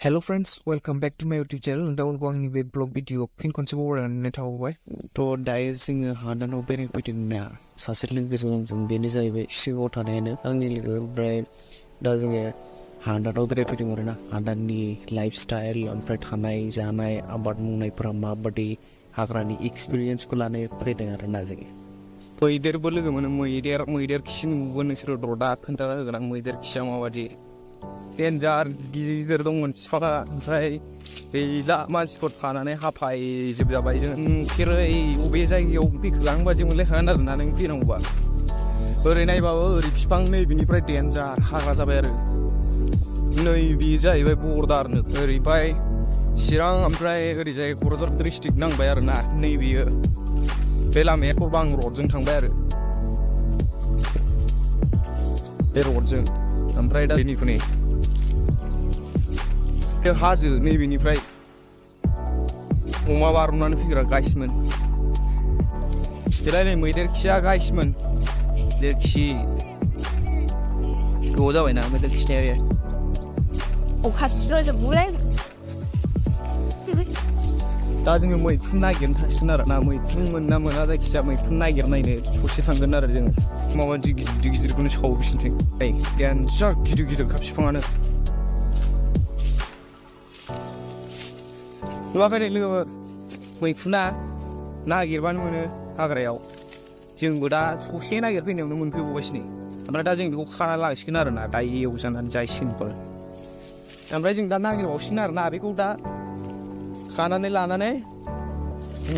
Hello friends, welcome back to my YouTube channel. Down going ni blog video pin concept over and net hwswbai. To dancing Hadanao benefiting na saselin जों बेनो जाहैबाय सिगाङाव थानायानो आंनि लोगो ओमफ्राय दा जोङो हादानाव बेरायफैदों आरोना हादाननि लाइफ स्टाइल ओमफ्राय थानाय जानाय आबाद मावनायफोरा माबादि हाग्रानि एक्सपिरियेन्सखौ लानो फैदों आरोना जोङो मैदेरबो लोगो मोनो मैदेर खि नुबो नोंसोरो दा खोन्थाना होगोन आं मैदेर खिया माबादि डेन्जार गिदिर दंमोन बिफाङा ओमफ्राय गैला मानसिफोर थानानै हाफायजोबजाबाय जों नुफेरै बबे जायगायाव फैखो बादि मोनलायखागोन आरोना नों फैनांगौबा ओरै नायबाबो ओरै बिफां नैबेनिफ्राय डेन्जार हाग्रा जाबाय आरो नैबे जाहैबाय बर्डारनो ओरैहाय चिरां ओमफ्राय ओरैजाय क'क्राझार डिस्ट्रिक्ट नांबाय आरोना नैबेयो बे लामाया खरबां रडजों थांबाय आरो बे रडजों ओमफ्राय दा बेनिफ्राय हाजो नैबेनिफ्राय अमा बारनानै फैग्रा गाइसमोन बेलाय मैदेर खिया गाइसमोन मैदेर खि गोबाव जाबायना मैदेर खिनाया अखा सिजोबोलाय दा जोङो मैखुन नागिरनो थांसिगोन आरोना मैखुन मोना मोना जायखिजाया मैखुन नागिरनायनो ससे थांगोन आरो जोङो माबादि गिदिर गिदिरखौनो सावो बिसोरनिथिं डेन्जार गिदिर गिदिरखा बिफाङानो नुवाखै लोगोफोर मैखुना नागिरबानो मोनो हाग्रायाव जोंबो दा ससे नागिरफैनायावनो मोनफैबावगासिनो ओमफ्राय दा जों बेखौ खाना लांसिगोन आरोना दा एवजानानै जासिगोनफोर ओमफ्राय जों दा नागिरबावसिगोन आरोना बेखौ दा खानानै लानानै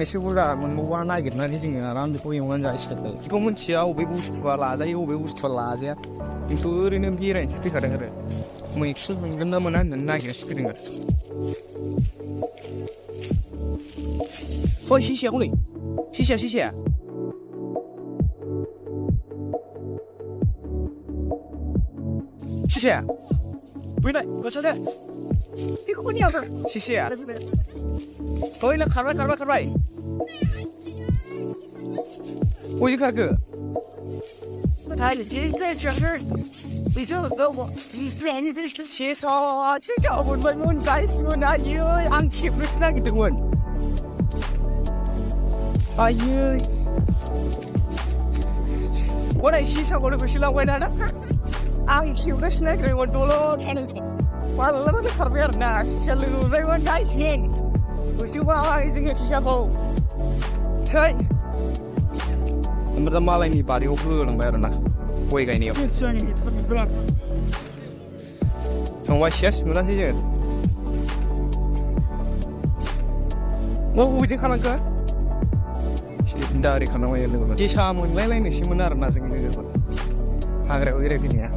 एसे बुरजा मोनबावबा नागिरनानै जोङो आराम बेखौ एवनानै जासिगोन बेखौ मिथिया बबे बुस्थुआ लाजायो बबे बुस्थुआ लाजाया खिन्थु ओरैनो बेरायनोसो फैखादों आरो मैखुन मोनगोन ना मोना होननानै नागिरनोसो फैदों आरो Oi, xixi, olha. Xixi. Xixi. Wait, what's that? 이거 뭐냐? Xixi. Oi, 나 가라. 어디 가 그? 다 이제 저를 이제 뭐 이스라엘이 세서 진짜 뭔 가이스는 아니요 안 키우는 sna기 등원 아유 뭐라 시사 거를 보시려고 해나 안 키우는 sna기를 원돌로 차는 와라라라 카르베르나 시절로 레원 가이스는 우주와 이제 시작하고 헤이 Mereka malah ini pari oke lang bayar na, kue kayak ini. Yang wasias mana sih je? Mau ujung kanan ke? Dari kanan wayar lepas. Kisah lain sih benar nasi ini lepas. Agar orang ini ya.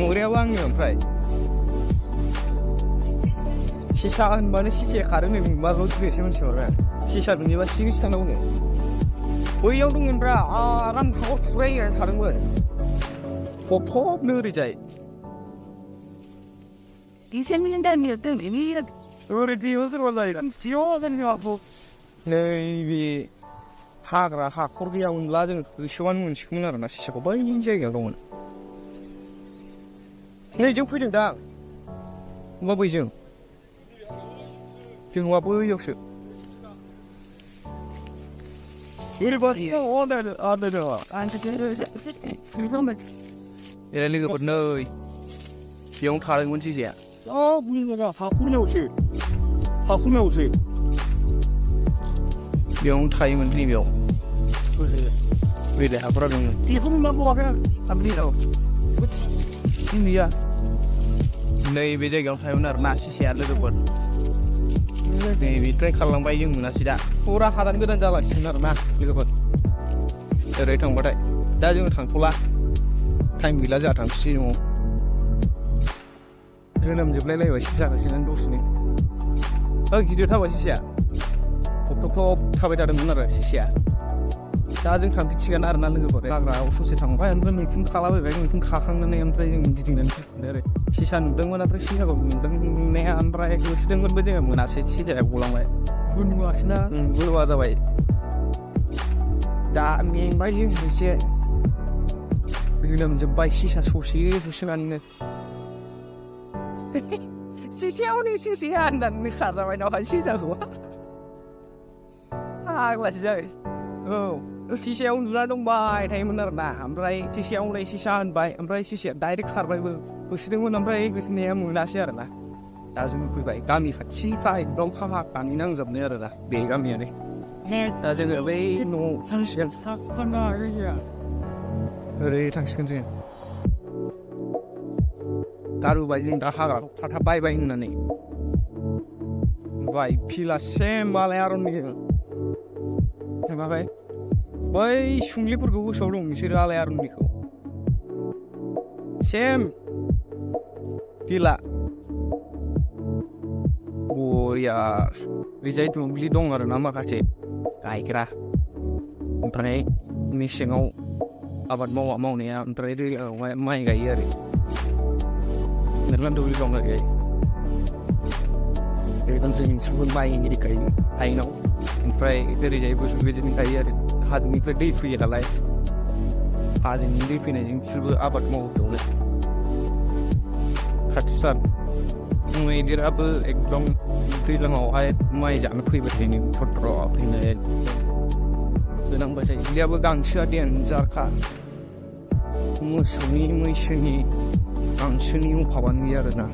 Orang awang ni pray. Kisah mana sih je karena ni malu tu sih macam orang. Kisah ni macam sih kita nak ni. Yang dongin bra, ram kau swear thằng người, pop nữa đi chạy. Đi xem những đàn miệt từ mỹ là rồi đi ở đâu lại? Still then you have này vì hak Korea un lá dân Siwan un chiếc mông là xí có bao nhiêu cái luôn. Này chúng phải được đàng, what bây giờ? Chúng what bây giờ sự? Everybody, all that other anh sẽ không biết. Đây là lưu một nơi, chúng ta đang muốn gì vậy? 우리가 하쿠메 오지. Chúng ta muốn gì vậy? Vì để học ra được. Thì không làm bộ cái làm gì đâu. India. Này bây giờ chúng ta muốn làm gì sẽ là được bận. Này vì trai khăn lắm bay nhưng mà sẽ pura hadan cái đơn giản là mà được bận. Ở đây thằng đây, đã dùng thằng pula, thằng bị lá giả thằng xí đúng không? Cái nằm chụp lấy và xí xả xí lên đốt xí. Cái điều thao và xí xả, hộp thao bây giờ đừng muốn là xí xả. Đã dùng thằng pichi cái nào là được bận. Là office sẽ thằng phải mình cũng khá là vậy, mình cũng khá khăng nên em thấy mình đi đến đấy. Xí xả đừng muốn là xí xả còn đừng nè ăn ra cái đừng muốn bây giờ muốn xí xả để ulang vậy. Gua sih na. Gua ada vậy. Đã miếng bánh gì sẽ làm gì bay xí xả xô xí xí ăn này सेसायावनो सेसाया होननानै खारजाबाय नामा सेसाखौ फाग्लासो जाबाय औ सेसायाव उन्दुना दंबाय थायोमोन आरोना ओमफ्राय सेसायावलाय सेसा होनबाय ओमफ्राय सेसाया डाइरेक्ट खारबायबो होसोदोंमोन ओमफ्राय होसोनाया मोनासै आरोना दा जों फैबाय गामि खाथिखा एकदम फाहाकानि नांजाबनाय आरोना बे गामियानो दा जोङो बै न'आव थांसिगोन ओरै थांसिगोन जोङो गारुबाय जों दा हाग्राखौ खाथाबायबाय होननानै बाय फिला सेम आलायारननिजों माबाय बै सुंलिफोरखौ गोसोआव दं बिसोरो आलायारननिखौ सेम फिला बरिया बेजाय दुब्लि दं आरोना माखासे गायग्रा ओमफ्राय मेसेङाव आबाद मावनाया ओमफ्राय दैज्लाङावहाय माइ गायो आरो मेरला दुब्लि दं आरो एकदम जों नोंसोरबो माइ एरि गायो हायेनाव ओमफ्राय ओरैजायबो बिदिनो गायो आरो हाजोनिफ्राय दै फैयो नालाय हाजोनि दै फैनायजों बिसोरबो आबाद मावो बेयावनो खाथिथार मैदेराबो एकदम दैज्लाङावहाय माइ जानो फैबाय थायो फट्र फैनाय गोनांबाय थायो बियाबो गांसोआ देनजारखा मोसौनि मैसोनि गांसोनि अभाबानो गैया आरोना